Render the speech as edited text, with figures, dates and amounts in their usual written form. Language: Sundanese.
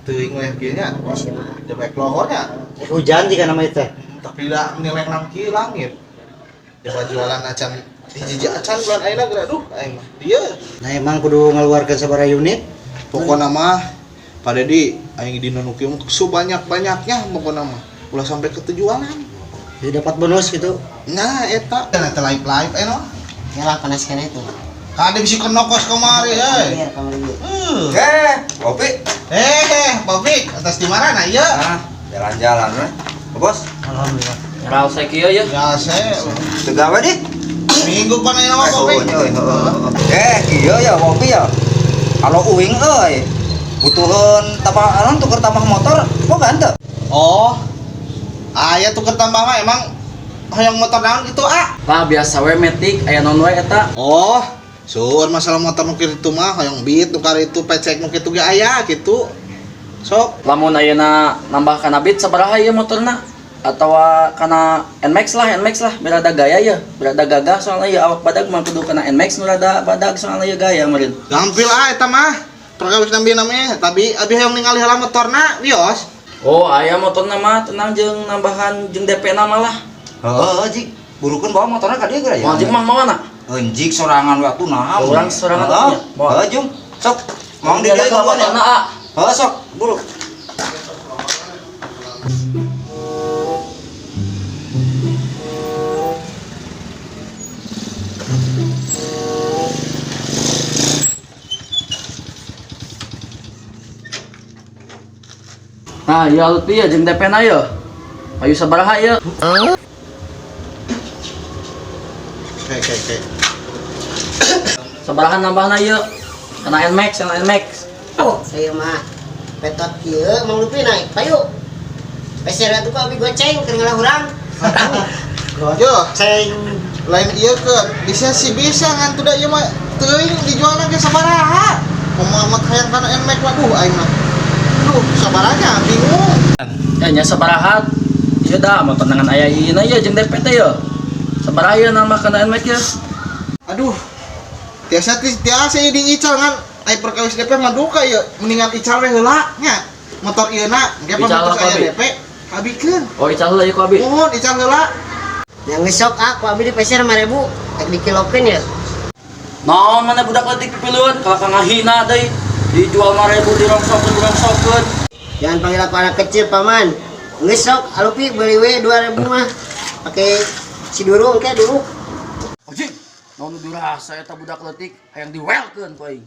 Teuing weh kieu nya. Jebek lohornya. Hujan jika nama itu. Tapi da nilai nang kieu langit. Coba jualan acan hiji acan bulan ayeuna geura duh aing mah. Dieu. Nah emang kudu ngeluarkan sabaraha unit. Pokona mah Pak Dedi aing dina nu kieu mah sebanyak-banyaknya pokona mah. Ulah sampai ketujuanan. Jadi dapat bonus gitu. Nah eta eta live-live eh no. Ya lah panas kena itu. Kade bisi kenokos kemari euy. Biar kamar ieu. Eh, Kopi. Popik, atas di mana nah ieu? Ah, jalan-jalan we. Bos, Alhamdulillah. Raos saya kieu ya. Ya saya teu gawe di. minggu pan ayeuna mah Popik. Kieu ya kopi ya. Kalau uing euy, butuheun tambah alon tuker tambah motor, boga henteu? Oh. Aya tuker tambah mah emang hoyong motor naon gitu ah. Lah biasa we metik aya naon we eta. Oh, sur masalah motor nu kitu mah hoyong beat nu itu pecek nu kitu ge aya gitu. Sok Lamun ayeuna nambah kana Beat sabaraha ieu motorna? Atawa kana NMAX lah, NMAX lah, biar ada gaya ya, biar ada gagah soalnya ya awak badag mah kudu kana NMAX nu rada badag soalnya ya gaya meureun. gampil ah eta mah. Perkawis nambi namanya, tapi abi hoyong ningali heula motorna, wios. Oh, aya motorna mah tenang jeung nambahan jeung DP na mah lah. Heeh, Jik. Burukeun bawa motorna ka dieu geura ya. Moal jeung mang mawana? Enjik sorangan we atuh naha. Urang sorangan Heeh. atuh nya. Moal. Heeh, Jung. Sok, mang di Ada dieu motorna motorna. ah. Heeh, sok, buru. Nah, ieu Lutfi ya jeung DP na ye. Ayo sabaraha ieu? Oke, oke. Sabaraha nambahna ieu? Kana NMAX, kana NMAX. Oh, saya mah petot kieu Mang Lutfi naik payu. Peser atuh ku abi goceng keur ngalah urang. Yo, Ceng. lain ieu ke bisa sih bisa ngan tuh da ieu mah teuing dijualna ge sabaraha. Kumaha hayang kana NMAX waduh aing mah. Duh, sabaranya bingung. Ya nya sabaraha? Ieu da motor dengan aya ieu na ieu jeung DP teh ye. Sabaraha ieu nambah kana NMAX ye? Aduh. Tiasa tiasa ieu diical ngan ai perkawis DP mah duka ieu mendingan ical we heula nya. Motor ieu na engke Ical motor apa, aya Bi? DP habikeun. Oh, ical heula ieu ku abi. Mohon ical heula. Yang ngesok ah ku abi di peser 5000 rek dikilokeun ya. Naon mana budak leutik pipiluan kalah ka ngahina deui. Dijual 5000 dirongsokeun dirongsokeun. Jangan panggil aku anak kecil, Paman. Ngesok Alupi beli we 2000 mah. Pakai si durung ke duruk. Anjing, naon nu dirasa eta budak leutik hayang diwelkeun ku aing.